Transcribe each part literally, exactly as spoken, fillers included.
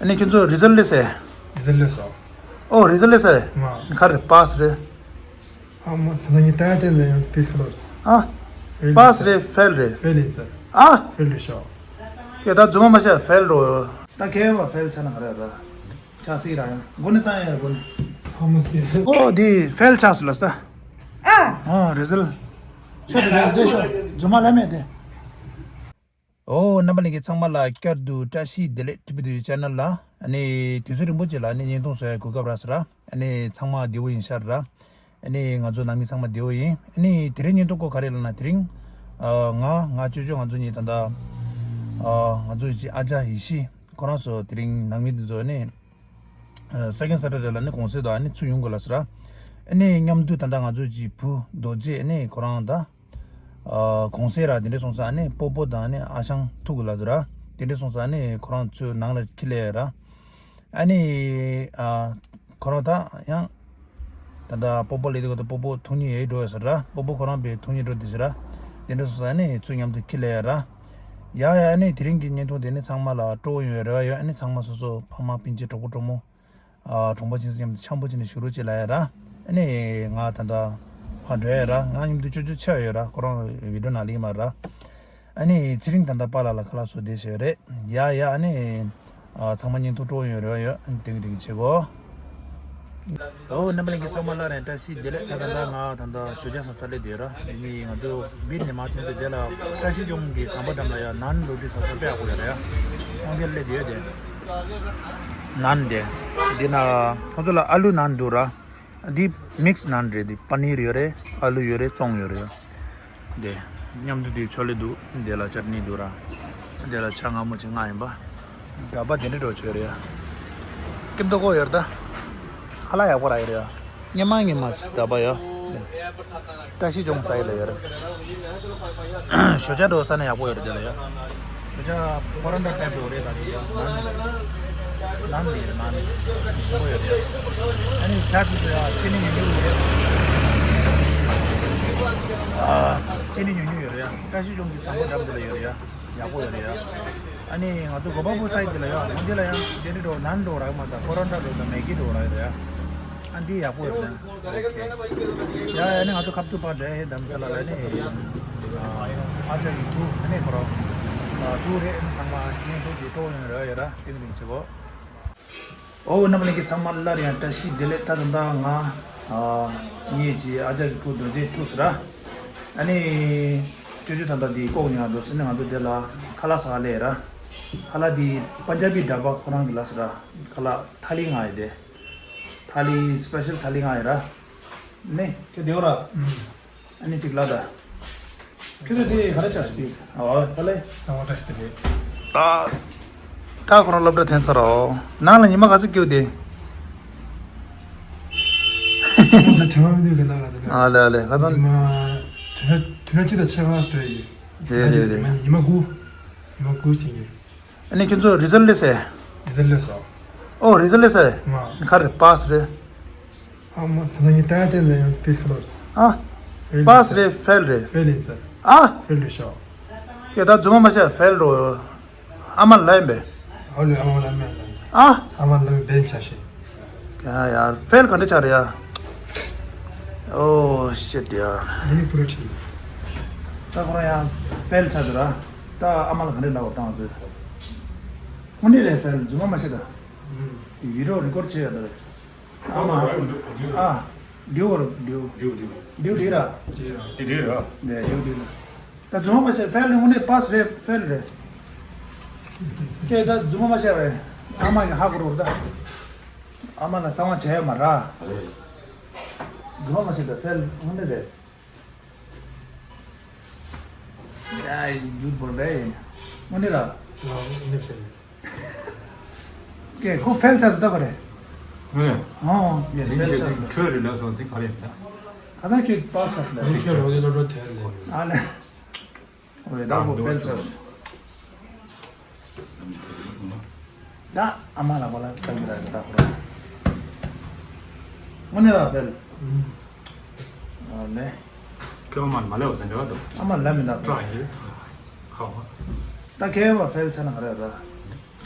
ཨ་ནི་ཁྱོད་ཚོ་རི་ཛལ་སླེབས་སོང་། རི་ཛལ་སླེབས་སོང་། ཨོ་རི་ཛལ་སླེབས་སོང་། མ། ག་རེ་པཱས་རེད། ཨ་མ་ས་ན་ཡི་ཏ་ཏན་ལ་ཡང་དེ་ཁ་ལོ། ཨ། ཕེལ་པཱས་རེད་ཕེལ་རེད། ཕེལ་ཡིན་ས། ཨ། ཕེལ་རེད་ཤོག་ཡ་ད་རྫུན་མ་མ་བཤད་ཕེལ་རོ། ད་ཁེ་བ་ཕེལ་ཆ་ན་ག་རེ་ར། ཆ་སྲིད་ར་ཡང་། མགོ་ནས་བཏང་ཡ་ར་མགོ་ནས། ཧ་མ་སི་ཀེ། ཨོ་དེ་ཕེལ་ཆགས་སུ་ལ་ས། ཨ། ཨོ་རི་ཛལ། ཤོག་དེ་དེ་ཤོག་རྫུན་མ་ལ་མེད་དེ། ཨོ་རྣམ་པ་ལྷན་རྒྱས་ཚང་མ་ལ་བསྐྱར་དུ་བཀྲ་ཤིས་བདེ་ལེགས། ཊི་བི་དུ་ཆེ་ནལ་ལ་ཨ་ནི་དུས་ཚོད་རིང་པོ་ཅིག་ལ་ཨ་ནི་བརྙན་ཐུང་བཟོ་ཡ་གོ་སྐབས་རག་སོང་ར། ཨ་ནི་ཚང་མ་བདེ་པོ་ཡིན་ཤག་ར། ཨ་ནི་ང་ཚོ་ནང་མི་ཚང་མ་བདེ་པོ་ཡིན། ཨ་ནི་དེ་རིང་བརྙན་ཐུང་སྐོར་ག་རེ་ལབ་ན། དེ་རིང་ཨ་ང་ང་ཅོ་ཅོ་ང་ཚོ་གཉིས་ད་ལྟ་ཨ་ང་ཚོ་ཨ་ཅག་ཡེ་ཤེས་ཁོ་རང་ཚོ་དེ་རིང་ནང་མི་དེ་ཚོ་ནི་ཨ་སེ་ཀེན་ཌ་སེ་ཊར་ཌེ་ལ་ནི་གུང་སེང་དུ་ཨ་ནི་ཚུར་ཡོང་དགོས་ལབ་སོང་ར། ཨ་ནི་མཉམ་དུ་ད་ལྟ་ང་ཚོ་གི་བུ་རྡོ་རྗེ་ཨ་ནི་ཁོ་རང་ད་ཨ་གུང་སེང་ར། དེ་འདྲ་སོང་ཙང་ཨ་ནི་སྤོ་བོ་དང་ཨ་ནི་ཨ་ཞང་ཐུག་གི་ལབ་འདུག་ར། དེ་འདྲ་སོང་ཙང་ཨ་ནི་ཁོ་རང་ཚོའི་ནང་ལ་ཁྱེར་སླེབས་ཡ་ར། ཨ་ནི་ཨ་ཁོ་རང་ད་ཡང་ད་ལྟ་སྤོ་བོ་སླེབས་དུས་སྐབས་དུ་སྤོ་བོ་ཐུག་ཉིན་ཡས་འགྲོ་ཡོད་ས་ར། སྤོ་བོ་ཁོ་རང་དཔེ་ཐུག་ཉིན་འགྲོ་དེ་ས་ར། དེ་འདྲ་སོང་ཙང་ཨ་ནི་ཚུར་མཉམ་དུ་ཁྱེར་སླེབས་ཡ་ར། ཡ་ཡ་ཨ་ནི་དེ་རིང་གི་བརྙན་ཐུང་དེ་ནི་ཚང་མ་ལ་སྤྲོ་པོ་ཡོང་བའི་རེ་བ་ཡོད། ཨ་ནི་ཚང་མ་སོ་སོ་ཕ་མ་སྤུན་མཆེད་གྲོགས་པོ་གྲོགས་མོ། ཨ་གྲོང་པ་ཁྱིམ་ཚང་མཉམ་དུ་འཆམ་པོ་བྱས་ནས་བཞུགས་རོགས་བྱེད་ལབ་ཡ་ར། ཨ་ནི་ང་ད་ལྟ་ཕར་འགྲོ་ཡ་ར། ང་མཉམ་དུ་ཅོ་ཅོ་ཆེ་བ་ཡོད་ར། ཁོ་རང་བི་ཌི་ཡོ་ནང་སླེབས་ཀྱི་མ་རེད་ར། ཨ་ནི་ཚེ་རིང་ད་ལྟ་པཱ་ལགས་ལ་ཁ་ལག་བཟོ་བསྡད་བཞག་ཡོད་རེད། ཡ་ཡ་ཨ་ནི་ཨ་ཚང་མ་བརྙན་ཐུང་སྤྲོ་པོ་ཡོང་བའི་རེ་བ་ཡོད། ཨ་ནི་ཏིང་ཏིང་བྱེད་གོ། ཨོ་རྣམ་པ་ལྷན་རྒྱས་ཚང་མ་ལ་རེ་བཀྲ་ཤིས་བདེ་ལེགས། ད་ད་ལྟ་ང་ད་ལྟ་ཞོགས་ཇ་ཟ་ས་སླེབས་བསྡད་ར། འདི་ནི་ང་ཚོ་བིར་ནས་མར་ཐོན་དུས་དེ་ལ་བཀྲ་ཤིས་ལྗོངས་ཀྱི་ཟམ་པ་འགྲམ་ལ་ཡ་ནཱན་རོ་ཊི་ཟ་ས་དཔེ་ཡག་པོ་ཡོད་རེད་ཡ། ཨོ་འདིར་སླེབས་བསྡད་ཡོད་དེ། ནཱན་དེ། འདི་ན་ཁོང་ཚོ་ལ་ཨ་ལུ་ནཱན་འདུག་ར། འདི་མིག་སི་ནཱན་རེད། འདི་པ་ནིར་ཡོད་རེད། ཨ་ལུ་ཡོད་རེད། བཙོང་ཡོད་རེད་ཡ། དེ་མཉམ་དུ་དེ་ཆོ་ལེ་འདུག་དེ་ལ་ཅར་ནི་འདུག་ར། དེ་ལ་ཇ་མངར་མོ་ཅིག་མངགས་ཡིན་པ། ཌ་བ་དེ་འདྲ་འགྲོ་ཆོད་རེད་ཡ། སྐྱིད་མདོག་ཁ་པོ་ཡོད་རེད་ད། ཁ་ལག་ཡག་པོ་རག་ཡོད་རེད་ཡ། སྙེ་མ་སྙེ་མ་ཅིག་ཌ་བ་ཡ། བཀྲ་ཤིས་ལྗོངས་ས་ཡི་ལ་ཡོད་རེད། ཞོགས་ཇ་འགྲོ་ས་ནས་ཡག་པོ་ཡོད་རེད་དེ་ལ་ཡ། ཞོགས་ཇ་པ་རོན་ཊ་ཊའིབ་འགྲོ་རེད་ད་དེ་ཡ། ནཱན་ནཱན་ལས་རེད། ནཱན་ཞིམ་པོ་ཡོད་རེད་ཡ། ཨ་ནི་ཇ་དེ་ཚོ་ཡ་ཅི་ནི་ཉུང་ཉུང་ཡོད་རེད། ཨ་ཅི་ནི་ཉུང་ཉུང་ཡོད་རེད་ཡ། བཀྲ་ཤིས་ལྗོངས་ཀྱི་ཟམ་པ་འགྲམ་དེ་ལ་ཡོད་རེད་ཡ། ཡག་པོ་ཡོད་རེད་ཡ། ཨ་ནི་ང་ཚོ་གོ་པལ་པུར་སའིཌ་དེ་ལ་ཡ། འོ་འདི་ལ་ཡ་དེ་འདྲ་འགྲོ་ནཱན་འགྲོ་རག་མ་ད་པ་རོན་ཊ་འགྲོ་ད་མེ་གི་འགྲོ་རག་ཡོད་རེད་ཡ། ཨ་འདི་ཡག་པོ་ཡོད་རེད། ཨོ་ཁེ། ཡ་ཨ་ནི་ང་ཚོ་ཁ་ཐུག་པར་འགྲོ་ཡ། ཧེ་དྷ་རམ་ས་ལ་ལ་ནི་ཨ་ཅག་གི་བུ་ཨ་ནི་ཁོ་རང་ཐུག་རེད། ཨ་ནི་ཚང་མ་བརྙན་ཐུང་དེ་སྤྲོ་ཡོང་རེ་བ་ཡོད་ར། ཏིང་ཏིང་བྱེད་གོ། ཨོ་རྣམ་པ་ལྷན་རྒྱས་ཚང་མ་སླར་ཡང་བཀྲ་ཤིས་བདེ་ལེགས། ད་ད་ལྟ་ང་ཨ་ངེད་ཀྱི་ཨ་ཅག་གི་བུ་རྡོ་རྗེ་ཐུག་སོང་ར། ཨ་ནི་ཅོ་ཅོ་ད་ལྟ་འདི་ལྐོག་ཉར་འགྲོ་ཟེར་ནས་ང་ཚོ་དེ་ལ་ཁ་ལག་ཟ་ག་སླེབས་ར། ཁ་ལག་འདི་པན་ཇ་བི་ཌ་བ་ཁོ་རང་གི་ལབ་སོང་ར། ཁ་ལག་ཐ་ལི་མངགས་ཡོད་དེ། ཐ་ལི་སི་པེ་ཤལ་ཐ་ལི་མངགས་ཡོད་ར། ནི་ཁྱོད་བདེ་པོ་ར། ཨ་ནི་གཅིག་ལ་ད། ཁྱོད་ཚོ་དེ་ག་རེ་བྱས་སྤེལ། ཨོ་ད་ལེ། གཙང་བོ་བཀྲ་ཤིས་བདེ་ལེགས། ད། ད་ཁོ་རང་སློབ་གྲྭ་ཐོན་ཚར་རོ། ནང་ལ་ཉི་མ་ག་ཚོད་སྐྱོད་དེ། ཁོང་ཚོ་དྲི་བ་མི་འདུག་གི་ན་ག་ཚོད་ལ། ཨ་ལེ་ཨ་ལེ་ག་ཚོད། ཉི་མ་དུས་ན་དུས་ན་གཅིག་དང་ཕྱེད་ཀ་སྤྲོད་ཡོད། རེད་རེད་རེད། ཉི་མ་དགུ། ཉི་མ་དགུ་ཟིན་ཡོད། ཨ་ནི་ཁྱོད་ཚོ་རི་ཛལ་སླེབས་སོང་། ངས། རི་ཛལ་སླེབས་སོང་། ཨོ་རི་ཛལ་སླེབས་སོང་། ང་། ག་རེ་པཱས་རེད། ཨ་མ་ས་ན་ཡི་ཏ་ཏན་ལ་ཡང་དེ་ཁ་ལོ། ཨ། ཕེལ་པཱས་རེད་ཕེལ་རེད། ཕེལ་ཡིན་ས། ཨ། ཕེལ་རེད་ཤོག་ཡ་ད་རྫུན་མ་མ་བཤད་ཕེལ་རོ། ཨ་མ་ལ་ཡིན་པས། ཨ་ལོས་ཨ་མ་ལ་མེད་ལ། ཨ། ཨ་མ་ལ་མེད་བན་ཆ་ཤེས། ཡ་ཡ་ཕེལ་ག་འདྲ་ཆགས་རེད་ཡ། ཨོ་ཤེད་ཡ། འདི་ནི་པུ་ར་ཁྲི། ད་ཁོ་རང་ཡང་ཕེལ་ཆགས་འདུག་ར། ད་ཨ་མ་ལ་ག་འདྲ་ལབ་དང་ཚོད། དངོས་གནས་རེད་ཕེལ་རྫུན་མ་མ་བཤད་ད། ཡུ་རོ་རི་ཀོར་བྱེད་ཡ་ད་རེད། ཨ་མ་ཧ་གོ། ཨ། ཌིའུ་ར་ཌིའུ། ཌིའུ་ཌིའུ། ཌིའུ་ཌི་ར། ཌི་ཌི་ར། ནས་ཌིའུ་ཌི་ར། ད་རྫུན་མ་མ་བཤད་ཕེལ་ནི་དངོས་གནས་པཱས་རེད་ཕེལ་རེད། སྐད་ད་རྫུན་མ་མ་བཤད་པས་ཨ་མ་གི་ཧ་གོ་རོགས་ད། ཨ་མ་ལ་གསང་བ་བྱས་ཡོད་མ་ར། རྫུན་མ་མ་བཤད་པས་ཕེལ་དངོས་གནས་རེད། ཡ་ཡུ་བོར་རེད། དངོས་གནས་ར། ང་དངོས་གནས་ཕེལ། ཀྱེ་ཁོ་ཕེལ་ཚར་འདུག་ག་རེད། ངས། ཨོ་ཡ་ཕེལ་ཚར་འདུག་ཁྲོད་རེད་ལ་སོང་དེ་ག་རེ་ཡིན་ད། ཁ་སང་ཁྱོད་པཱས་ཚར་ལ། ཁྱོད་རོགས་དེ་སློབ་གྲྭ་དེར་ལས། ཨ་ལེ། ཨོ་ཡ་ད་ཁོ་ཕེལ་ཚར། ད་ཨ་མ་ལ་བ་ལ་ལྟ་གི་ར་ད་ཁོ་ར། དངོས་གནས་ར་ཕེལ། ཨ་ལེ། ཁྱོད་ཨ་མ་ལ་མ་ལབ་པ་ཟེར་འདྲ་བ་འདུག་ཨ་མ་ལ་མི་འདུག་ཀྲ་ཧེ། ཁ་བ། ད་ཁྱེད་བ་ཕེལ་ཚར་ན་ག་རེ་ར།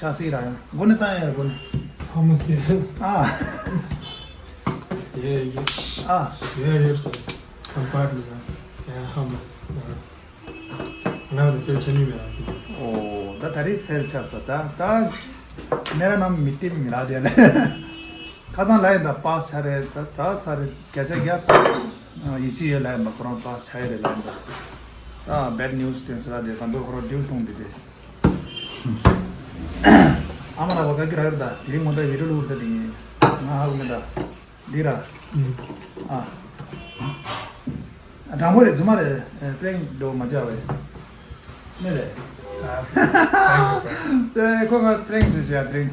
ཆ་སྲིད་ར་ཡང་མགོ་ནས་བཏང་ཡ་ར་མགོ་ནས། Hummus there. ཨ། Yeah, yeah. ཨ། Yeah, yes, yes. Compartment. Yeah, hummus. Yeah. Now the future new. ཨོ། ད་ད་རེས་ཕེལ་ཆགས་སོང་། ད་ད་མེ་ར་ནམ་མི་ཏིམ་མི་ར་དེ་ལས། ཁ་སང་ལ་ཡིན་ད་པཱས་ཆགས་རེད། ད་ད་ཚར་རེད། བརྒྱ་ཆ་བརྒྱ་ཡིད་ཆེས་ཡོད་ལ་ཡིན་པ། ཁོ་རང་པཱས་ཆགས་ཡོད་རེད་ལ་ཡིན་པ། ད་བེཌ་ནིའུ་སི་བསྟན་ཟེར་ལ་དེ་གང་འདོད་ཁོ་རང་ཌིལ་གཏོང་དེ་དེ། ཨ་མ་ལགས་པ་ག་གི་ར་ཡོད་ད། དེ་རིང་ངོ་ད་བི་ཌིའོ་ལུག་ད་དེ་ཡིན། ང་ཧ་གོ་མེད་ད། འདི་ར། ཨ། དྲང་པོ་རེད། རྫུན་མ་རེད། ཨེ། པྲེང་འགྲོ་མ་བྱ་བས། མེད་རེད། ཨ། དེ་ཁོ་ང་པྲེང་བྱེད་བྱ་པྲེང་།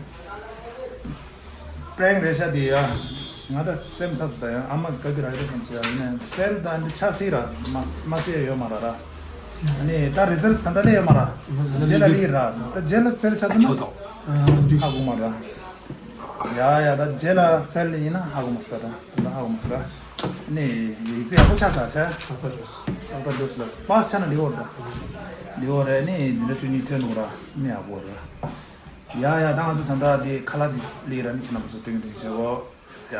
པྲེང་རེད་ཤག་དེ་ཡ། ང་ད་སེམས་འཚབ་སོང་ད། ཡང་ཨ་མ་ག་གི་ར་ཡོད་བསམ་སོང་ཡ། ཡིན་ནའི་ཕེལ་ད་འདི་ཆ་སྲིད་ར་མ་མ་སྲིད་ཡ་ཡོད་མ་ར་ར། ཨ་ནི་ད་རི་ཛལ་ད་ད་ལས་ཡོད་མ་ར། རྗེས་ལ་ལི་ར་ད་རྗེས་ལ་ཕེལ་ཆགས་ན་ཧ་གོ་མ་ར། ཡ་ཡ། ད་རྗེས་ལ་ཕེལ་ཡིན་ན་ཧ་གོ་མ་སོང་ད། ད་ཧ་གོ་མ་སོང་ད། ནི་ཡིག་ཚད་ཡག་པོ་ཆགས་ས་ཆ། ཨག་པ་ཌོས་ལ་པཱས་ཆགས་ན་ལི་འོར་ད། ལི་འོར་རེད། ནི་འཛིན་གྲྭ་བཅུ་གཉིས་ཐོན་འདུག་ར། ནི་ཡག་པོ་རེད། ཡ་ཡ། ད་ང་ཚོ་ད་ལྟ་དེ་ཁ་ལག་དེ་ལི་ར་ནི་ཁྱེད་རྣམ་པ་ཚོ་སྟོན་གྱི་འདུག་བྱེད་གོ། ཡ།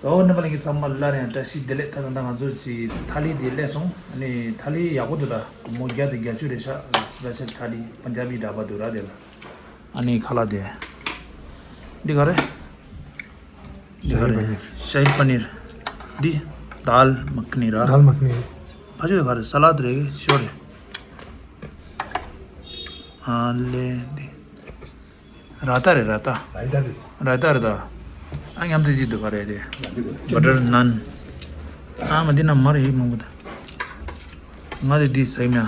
ཨོ། རྣམ་པ་ལྷན་རྒྱས་ཚང་མ་སླར་ཡང་བཀྲ་ཤིས་བདེ་ལེགས། ད་ད་ལྟ་ང་ཚོ་ཅིག་ཐ་ལི་དེ་སླེབས་སོང་། ཨ་ནི་ཐ་ལི་ཡག་པོ་འདུག་ད་སྒོར་མོ་བརྒྱ་དང་བརྒྱད་ཅུ་རེད་ཤག་སི་པེ་ཤལ་ཐ་ལི་པན་ཇ་བི་ཌ་བ་འདུག་ར་དེ་ལ། ཨ་ནི་ཁ་ལག་དེ། འདི་ག་རེད། འདི་ག་རེད། ཤ་ཧི་པ་ནིར། འདི་དཱལ་མ་ཁ་ནི་ར། དཱལ་མ་ཁ་ནི། ཕ་ཆུ་ག་རེད། ས་ལད་རེད། ཞོ་རེད། ཨ་ལེ་འདི། ར་ཏ་རེད། ར་ཏ། ར་ཏ་རེད། ར་ཏ་རེད་ད། ཨ་མཉམ་དུ་འདི་འདུག་ག་རེ་རེད། བ་ཊར་ནན། ཨ་མ་འདི་ན་མར་ཡིག་མང་པོ་ད། ང་དེ་འདི་ཟ་ཡིན་ན།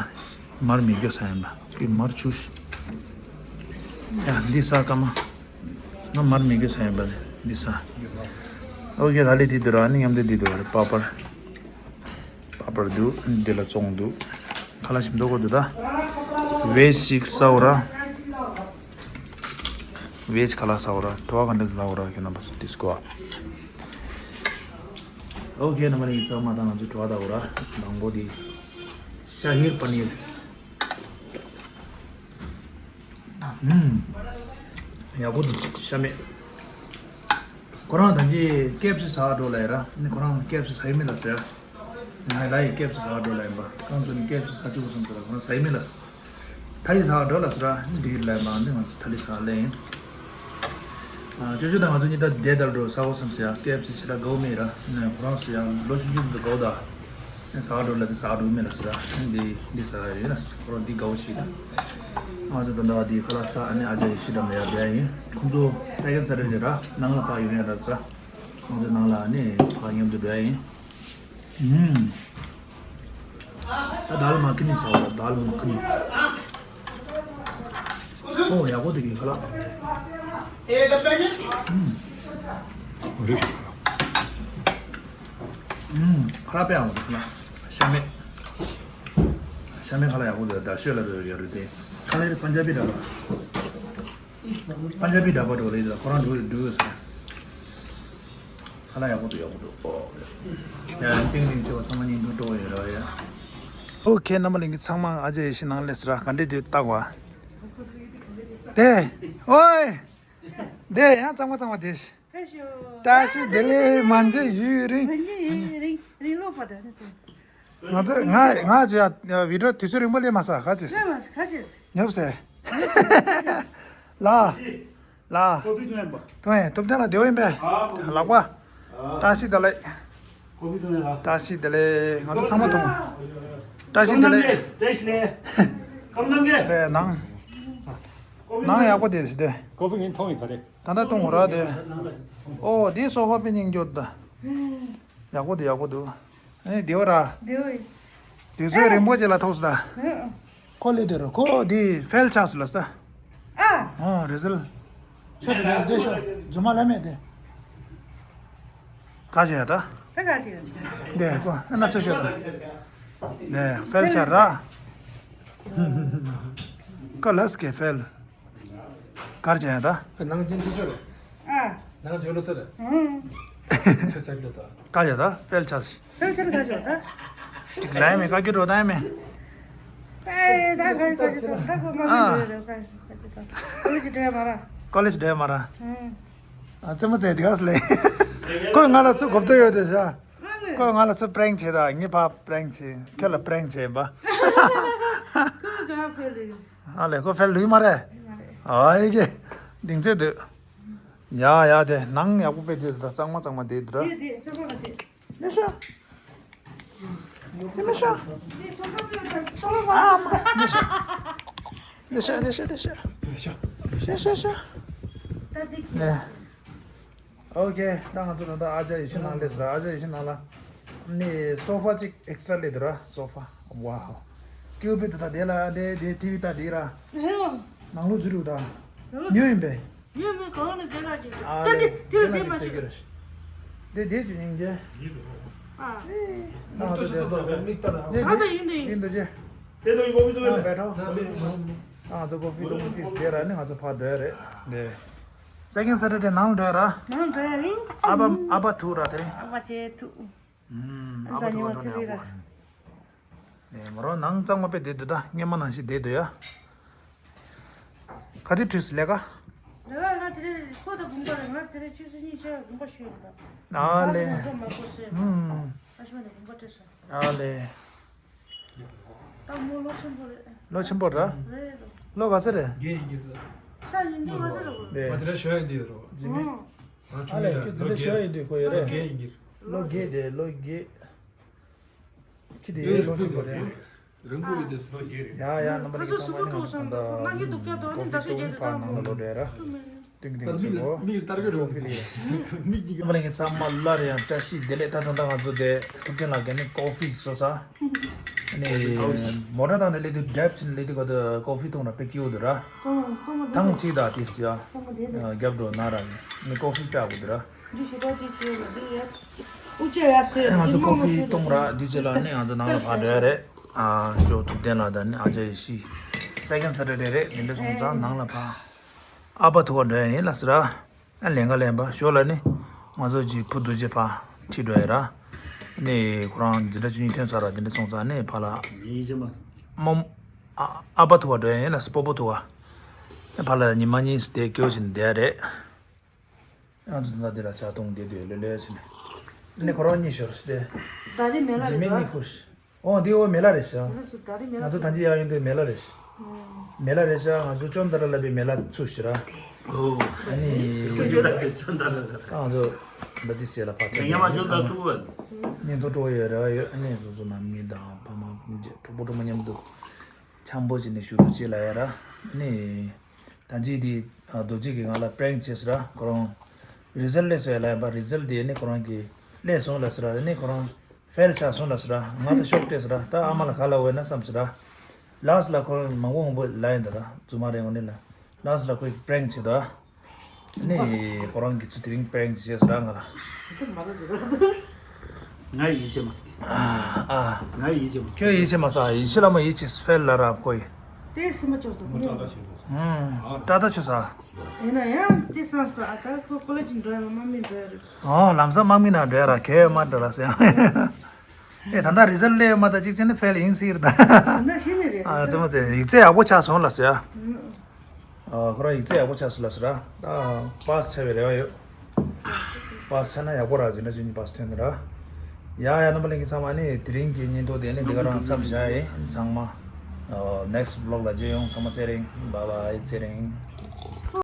མར་མི་རྒྱོ་ས་ཡིན་པ། འདི་མར་ཆུ་ཤི། ཡ་འདི་ཟ་ཀ་མ། ང་མར་མི་རྒྱོ་ས་ཡིན་པ་ལས་འདི་ཟ། ཨོ་ཀེ། ད་ལས་འདི་འདུག་ར། ཨ་ནི་མཉམ་དུ་འདི་འདུག་ག་རེ། པ་པར། པ་པར་འདུག་འདི་ལ་བཙོང་འདུག་ཁ་ལག་ཞིམ་མདོག་གོ་འདུག་ད། ཝེཇ་ཞིག་ཟ་འོ་ར། ཝེཇ་ཁ་ལག་ཟ་འོ་ར། བྲོ་བ་ག་འདྲ་འདུག་ལབ་འོ་ར། ཁྱེད་རྣམ་པ་ཚོ་ཌི་སི་ཀོ། ཨོ་ཀེ། རྣམ་པ་ལྷན་རྒྱས་ཚང་མ་ད་ང་ཚོ་བྲོ་བ་ལྟ་འོ་ར། མང་པོ་འདི་ཤ་ཧིར་པ་ནིར། ཨུམ། ཡག་པོ་འདུག་ཤ་མེད། ཁོ་རང་ད་གིན་ཀེ་ཨེཕ་སི་ཟ་འགྲོ་ལབ་ཡ་ར། ནི་ཁོ་རང་ཀེ་ཨེཕ་སི་ཟ་ཡི་མེད་ལབ་ཟེར། ང་ལ་ཡི་ཀེ་ཨེཕ་སི་ཟ་འགྲོ་ལབ་ཡིན་པ། ཁོ་རང་ཚོ་ནི་ཀེ་ཨེཕ་སི་ཟ་བཅུག་གོ་བསམ་ཟེར་ལ། ཁོ་རང་ཟ་ཡི་མེད་ལབ་ཟེར། ཐ་ལི་ཟ་འགྲོ་ལབ་ཟེར་ར། འདི་ལབ་མ་འདི་ང་ཚོ་ཐ་ལི་ཟ་ལེ་ཡིན། ཨ། ཅོ་ཅོ་དང་ང་ཚོ་གཉིས་ད་བསྡད་དར་འགྲོ་ཟ་འོ་བསམ་ཟེར་ཡ། ཀེ་ཨེཕ་སི་ཞེ་དྲག་དགའ་བོ་མེད་ར། ནི་ཁོ་རང་ཚོ་ཡང་ལོ་ཆུང་ཆུང་ཚོ་དགའ་བོ་ད། ནི་ཟ་འགྲོ་ལབ་དེ་ཟ་འགྲོ་མེད་ལ་ཟེར་ར། འདི་འདི་ཟ་ཡ་ཡོད་ན་ཁོ་རང་འདི་དགའ་བོ་ཞིག་ད། ང་ཚོ་ད་ལྟ་འདི་ཁ་ལག་ཟ། ཨ་ནི་ཨ་ཅག་ཡེ་ཤེས་དང་ལ་ཡ་བསྡད་ཡ་ཡིན། ཁོང་ཚོ་སའི་ཀལ་ས་རེད་ར། ནང་ལ་ཕར་ཡོང་ཡ་ད་ཟ། ཁོང་ཚོ་ནང་ལ་ཨ་ནི་ཕར་མཉམ་དུ་འགྲོ་ཡ་ཡིན། ཨུམ། ད་དཱལ་མ་ཁ་ནི་ཟ་བ། དཱལ་མ་ཁ་ནི། ཨོ་ཡག་པོ་འདུག་གི་ཁ་ལག་ཨུམ། རེད། ཨུམ། ཁ་ལག་དཔེ་ཡག་པོ་འདུག་ཁ་ལག་ཤ་མེད། ཤ་མེད་ཁ་ལག་ཡག་པོ་འདུག་ད་ཤོད་ལ་རེད་ཡོད་རེད་དེ། ཁ་ལག་རེད། པན་ཇ་བི་ཌ་བ། པན་ཇ་བི་ཌ་བ་འགྲོ་རེད་ད། ཁོ་རང་འགྲོ་འགྲོ་ཡོད་ས། ཁ་ལག་ཡག་པོ་འདུག་ཡག་པོ་འདུག་ཨོ་ཡ། ཡ་ཏིང་ཏིང་བྱེད་པ་ཚང་མ་སྙིང་ཐུག་སྤྲོ་བོ་ཡོད་ར་ཡ། ཨོ་ཁེ། རྣམ་པ་ལྷན་རྒྱས་ཚང་མ་ཨ་ཅག་ཡེ་ཤེས་ནང་སླེབས་སོང་ར། ག་འདྲ་འདུག་ལྟ་གོ། དེ། ཨོའི། དེ་ཡང་གཙང་མ་གཙང་མ་དེ། བཀྲ་ཤིས་བདེ་ལེགས། མ་མཇལ་ཡུན་རིང་། མ་མཇལ་ཡུན་རིང་། རིང་ལོ་པ་དང་ནི་ཚོ། ང་ཚོ་ང་ང་ཅི་ཡ་བི་ཌིའོ་དུས་ཚོད་རིང་པོ་སླེབས་མ་སོང་། ག་ཅི། སླེབས་མ་སོང་། ག་ཅི། ཉོབ་སེ། ལ། ལ། ཀོ་ཕི་འཐུང་ཡིན་པ། འཐུང་ཡིན། ཐུབ་བསྟན་ལགས་བདེ་པོ་ཡིན་པས། ཨ། ལགས་པ། ཨ། བཀྲ་ཤིས་བདེ་ལེགས། ཀོ་ཕི་འཐུང་ཡིན་ལ། བཀྲ་ཤིས་བདེ་ལེགས། ང་ཚོ་ཚང་མ་འཐུང་། བཀྲ་ཤིས་བདེ་ལེགས། བཀྲ་ཤིས་བདེ་ལེགས། ཀམ་ནམ་གེ། ལེ་ནང་། ནང་ཡག་པོ་དེ་སི་དེ། ཀོ་ཕི་ངས་འཐུང་ཡིན་ད་རེད། ད་ལྟ་འཐུང་ར་དེ། ཨོ་དེ་སོ་ཕ་པི་ནིང་འགྱོ་ད། ཡག་པོ་འདུག་ཡག་པོ་འདུག་ཨེ་བདེ་བོ་ར། བདེ་བོ་ཡིན། དུས་ཚོད་རིང་པོ་ཅིག་ལ་ཐུག་སོང་ད། ཨ། ཁོ་ལས་དེ་རུ་ཁོ་དེ་ཕེལ་ཆགས་སོང་ལ་ས། ཨ། ཨོ་རི་ཛལ། ཤོ་དེ་དེ་ཤོ་རྫུན་མ་ལས་མེད་དེ། ག་བྱེད་ཡ་ད། ད་ག་བྱེད་ཡ། དེ་ཁོ་ཨ་ན་ཚོ་ཤོ་ད། དེ་ཕེལ་ཆགས་ར། ཁོ་ལས་ཀེ་ཕེལ། གར་ཅན་ད། ནང་ཅན་ཆུ་ཚོད་རེད། ཨ། ནང་ཇོ་ལོ་ཚོད་རེད། ཨང་། ཚོད་ཚད་ལོ་ད། ཀ་ཡ་ད་ཕེལ་ཆགས། ཕེལ་ཆགས་ཀ་ཞོ་ད། ཅིག་ལའི་མེ་ཀ་ཀྱུ་རོ་ད་མེ། ཨེ་ད་ག་ག་ཅི་ད་ད་གོ་མ་ཨ། མི་འདྲ་ག་ཅི་ད་ཀོ་ལེ་ཇི་འགྲོ་ཡ་མ་ར། ཀོ་ལེ་ཇི་འགྲོ་ཡ་མ་ར། ཨ་ཙེ་མ་ཙེ་དེ་ག་སི་ལེ། ཁོས་ང་ལ་ཚུར་གོ་བསྡད་ཡོད་དེ་ཤ། ཁོས་ང་ལ་ཚུར་པྲེང་བྱེད་ད་ངས་ཕར་པྲེང་བྱེད་ཁྱོད་ལ་པྲེང་བྱེད་པ། ཁོ་ག་ཕེ་ལེ། ཨ་ལེ་ཁོ་ཕེ་ལུས་མ་རེད། ཨ་ཡི་གེ་སྡིངས་ཚད་འདུག་ཡ་ཡ་དེ་ནང་ཡག་པོ་དཔེ་དེ་ད་གཙང་མ་གཙང་མ་དེ་འདུག་ར། དེ་དེ་སོ་པ་དེ། ནེ་ཤ། ནེ་མ་ཤ། དེ་སོ་སོ་སོ་སོ་པ། ཨ་མ་ནེ་ཤ། ནེ་ཤ་ནེ་ཤ་ནེ་ཤ། ཤ་ཤ་ཤ། ད་དེ་ཁྱེད། ཨོ་ཀེ། ད་ང་ཚོ་ད་ལྟ་ཨ་ཅག་ཡེ་ཤེས་ནང་སླེབས་ཟེར། ཨ་ཅག་ཡེ་ཤེས་ནང་ལ་ནི་སོ་ཕ་གཅིག་ཨེག་སི་ཊྲ་སླེབས་འདུག་ར། སོ་ཕ། ཝའོ། ཀེའུ་པི་ད་ལྟ་དེ་ལ་དེ་དེ་ཊི་ཝི་ད་དེ་ར། ཧེ་ཡོ། ནང་ལོགས་འཛུལ་འདུག་ད། ཡོ། ཉོས་ཡིན་པས། ཉོས་མེད་གང་ནས་དེ་ལ་ཅིག་ཨ་ད་དེ་ལེ་དེ་ལ་དེ་དེ་ལ་མ་ཅིག་ཅིག་དེ་གྱུར། དེ་དེ་ཅིག་སྙིང་རྗེ། ཨ། ཨ་ད་དེ་མིག་ལྟ་ན་དེ་ད་ད་ཡིན་དེ་ཡིན་ཡིན་འདུག་ཅེ། དེ་ད་ཡིན་གོ་མི་འདུག་ཨ་ཡིན་པས་ད་ད་ལེ། ཨ་ང་ཚོ་ཀོ་ཕི་འཐུང་ཏིས་དེ་ར་ནི་ང་ཚོ་ཕར་འགྲོ་ཡ་རེད་དེ། སེ་ཀེན་ཌ་སེ་ཊར་ཌེ་ནང་འགྲོ་ཡ་ར། ནང་འགྲོ་ཡ་རེད། ཨ་ཕ་ཨ་ཕ་ཐུག་ར་དེ་རིང་། ཨ་ཕ་ཆེ་ཐུག་ཨུམ། ཨ་ཕ་ཐུག་འགྲོ་ནས་ཨ་ཕ། ནས་མོ་རང་ནང་གཙང་མ་དཔེ་བསྡད་འདུག་ད་སྔན་མ་ནང་བཞིན་བསྡད་འདུག་ཡ། ག་དུས་ཁྲིད་སི་ལས་ཀ། ལས་ཀ་ང་དེ་རིང་ཁོ་དང་དགོངས་པ་རེད། ང་དེ་རིང་ཆུ་ཚོད་གཉིས་ཆར་དགོངས་པ་ཞུས་ཡོད་ད། ཨ་ལེ། ང་ཚོ་མ་གོ་སོས། ཨུམ། ཨ་ཤི་མ་ནས་དགོངས་པ་སྤྲད་སོང་། ཨ་ལེ། ད་མོ་ལོ་ཆེན་པོ་རེད། ལོ་ཆེན་པོ་རེད། རེད་རེད། ལོ་ག་ཚོད་རེད། རྒན་ཡིན་གྱི་རེད། ས་ཡིན་གྱི་མ་ཟེར་རོ། རེད། ང་དེ་འདྲ་ཞོ་ཡིན་གྱི་རེད། རྗེས་མའི། ཨང་། ང་ཆུང་ཨ་ལས་ཡ་ཁྱོད་དེ་ལོ་འདྲ་ཞོ་རྒན། ཡིན་དུས་ཁོ་ཡོད་རེད། རྒན་ཡིན་གྱི་རེད། ལོ་རྒན་དེ་ལོ་རྒན། ཁྱི་དེ་ཡོད་ལོ་ཆེན་པོ་རེད། རིང་པོ་ཡིན་དེ་སོ་རྒན་རེད། ཡ་ཡ་རྣམ་པ་ལྷན་རྒྱས་ཚང་མ་ནི་ང་ཚོ་ད་ལྟ་ཀོ་ཕི་འཐུང་ཕར་ནང་ལ་ལོག་བསྡད་ར། ཏིང་ཏིང་ཆེ་གོ། མིག་ལྟར་གི་རེད། ཀོ་ཕི་ལི། རྣམ་པ་ལྷན་རྒྱས་ཚང་མ་སླར་ཡང་བཀྲ་ཤིས་བདེ་ལེགས། ད་ད་ལྟ་ང་ཚོ་དེ་ཐུབ་བསྟན་ལགས་ཀྱིས་ནི་ཀོ་ཕི་བཟོ་ས། ནི་མོ་ཊ་བཏང་ནས་སླེབས་དུས་རྒྱབ་ཕྱིན་སླེབས་དུས་ག་དུས་ཀོ་ཕི་འཐུང་ར་དཔེ་སྐྱིད་པོ་འདུག་ར། ཐང་ཆིག་དང་དེ་སི་ཡ། རྒྱབ་འགྲོ་ན་ར་ནི་ཀོ་ཕི་དཔེ་ཡག་པོ་འདུག་ར། ང་ཚོ་ཀོ་ཕི་འཐུང་ར་དེ་རྗེས་ལ་ནི་ང་ཚོ་ནང་ལ་ཕར་འགྲོ་ཡ་རེད། ཨ་ཅོ་ཐུབ་བསྟན་ལགས་དང་ནི་ཨ་ཅག་ཡེ་ཤེས། སེ་ཀེན་ཌ་སེ་ཊར་ཌེ་རེད། དེ་འདྲ་སོང་ཙང་ནང་ལ་ཕར། ཨ་ཕ་ཐུག་ག་འགྲོ་ཡ་ཡིན་ལ་ཟེར་ར། ཨ་ལེན་ག་ལེན་པ་ཞོར་ལ་ནི་ང་ཚོ་གཅིག་བུ་རྡོ་རྗེ་ཕར་ཁྲིད་འགྲོ་ཡ་ར། ནི་ཁོ་རང་འཛིན་གྲྭ་བཅུ་གཉིས་ཐོན་ཚར་ར་དེ་འདྲ་སོང་ཙང་ནི་ཕར་ལ། ཡིན་གྱི་མ། རྨོ། ཨ་ཨ་ཕ་ཐུག་ག་འགྲོ་ཡ་ཡིན་ལ་སྤོ་བོ་ཐུག་ག་ནི་ཕར་ལ་ཉི་མ་གཉིས་དེ་སྐྱོ་བཞིན་བསྡད་ཡ་རེད། ང་ཚོ་ད་ལྟ་འདི་ལ་ཇ་འཐུང་བསྡད་དུས་ལོས་ལོས་ཟེར་ནས། ནི་ཁོ་རང་གཉིད་ཤོར་སྟེ། ད་རེས་མེ་ལ་རེད་འཛིན་མའི་གཉིད་ཁུག་ཨོ་འདི་འོ་མེ་ལ་རེད་ཤག་ང་ཚོ་ད་རེས་མེ་ལ་ང་ཚོ་ད་ཅི་ཡག་ཡིན་དུས་མེ་ལ་རེད་ཤག་མེ་ལ་རེད་ཤག་ང་ཚོ་ཅོན་ཏ་ར་ལ་བའི་མེ་ལ་ཚུར་ཤི་ར། ཨོ། ཨ་ནི། ཁོ་ཅོན་ཏ་ཅོན་ཏ་ར་ལ། ང་ཚོ་ད་ཏི་སེ་ལ་ཕ་ཐེ་ཉི་མ་ཅོན་ཏ་ཐུག་པ། ཉིན་ཐོ་སྤྲོ་ཡོད་རེ་བ་ཡོད། ཨ་ནི་སོ་སོ་ནང་མི་དང་ཕ་མ་གྲོགས་པོ་གྲོགས་མོ་མཉམ་དུ་འཆམ་པོ་བྱས་ནས་བཞུགས་རོགས་བྱེད་ལ་ཡ་ར། ཨ་ནི། ད་ཅི་དེ་རྡོ་རྗེ་གིས་ང་ལ་པྲེང་བྱས་ཟེར་ར། ཁོ་རང་རི་ཛལ་སླེབས་སོང་ཡ་ལ་ཡིན་པ། རི་ཛལ་དེ་ནི་ཁོ་རང་གིས་སླེབས་སོང་ལ་ཟེར་ར། ནི་ཁོ་རང་ཕེལ་ཆགས་སོང་ལ་ཟེར་ར། ང་ད་ཤོག་སྤྲད་ཟེར་ར། ད་ཨ་མ་ལ་ག་ལབ་འོས་ན་བསམ་ཟེར་ར། ལ་སི་ལ་ཁོ་རང་མང་པོ་མང་པོ་ལབ་ཡིན་ད། ད་རྫུན་མ་རེད་འོ་ནི་ལ། ལ་སི་ལ་ཁོས་པྲེང་བྱས་ད། ནི་ཁོ་རང་གིས་ཚུར་དེ་རིང་པྲེང་བྱས་ཟེར་ར་ང་ལ། ང་ཡིད་ཆེས་མ། ཨ། ང་ཡིད་ཆེས་མ། ཁྱོད་ཡིད་ཆེས་མ་ས། ཡིད་ཆེས་ལ་མ་ཡིད་ཆེས། ཕེལ་ལ་ར་ཁོ་ཡི། དེ་སེམས་མ་ཆོག་ཏུ་མོ་ཏྲ་ཏ་ཆེན་པོ་ས། ཨུམ། ཏྲ་ཏ་ཆོ་ས། ཡིན་ན་ཡང་དེ་སང་སྟོ་ཨ་ད་ཁོ་ཀོ་ལེ་ཇི་འགྲོ་ཡ་ལ་དམག་མི་འགྲོ་ཡ་རེད། ཨོ་ལམ་སང་དམག་མི་ནང་འགྲོ་ཡ་ར་གས་མ་འགྲོ་ལ་ཟེར། ཨེ་ད་ལྟ་རི་ཛལ་སླེབས་མ་ད་གཅིག་བྱས་ནས་ཕེལ་ཡིན་སྲིད་རེད་ད། ན་ཤི་ནི་རེད། ཨ་ཙི་མ་ཙི་ཡིག་ཚད་ཡག་པོ་ཆགས་སོང་ལ་ཟེར། ཨ་ཁོ་རང་ཡིག་ཚད་ཡག་པོ་ཆགས་སོང་ལ་ཟེར་ར། ད་པཱ་སི་ཆགས་པའི་རེ་བ་ཡོད། པཱ་སི་ཆགས་ན་ཡག་པོ་ར་ཟེར་ན་ཅུན་གྱི་པཱ་སི་ཐོན་ནི་ར། ཡ་ཡ་རྣམ་པ་ལྷན་རྒྱས་ཚང་མ་ནི་དེ་རིང་གི་བརྙན་ཐུང་དེ་ནི་འདི་ག་རང་མཚམས་བཞག་ཡིན་ཚང་མ། ནེག་སི་ཊི་བི་ལོག་ལ་མཇལ་ཡོང་། ཚང་མ་ཚེ་རིང་། བཱའི་བཱའི། ཚེ་རིང་།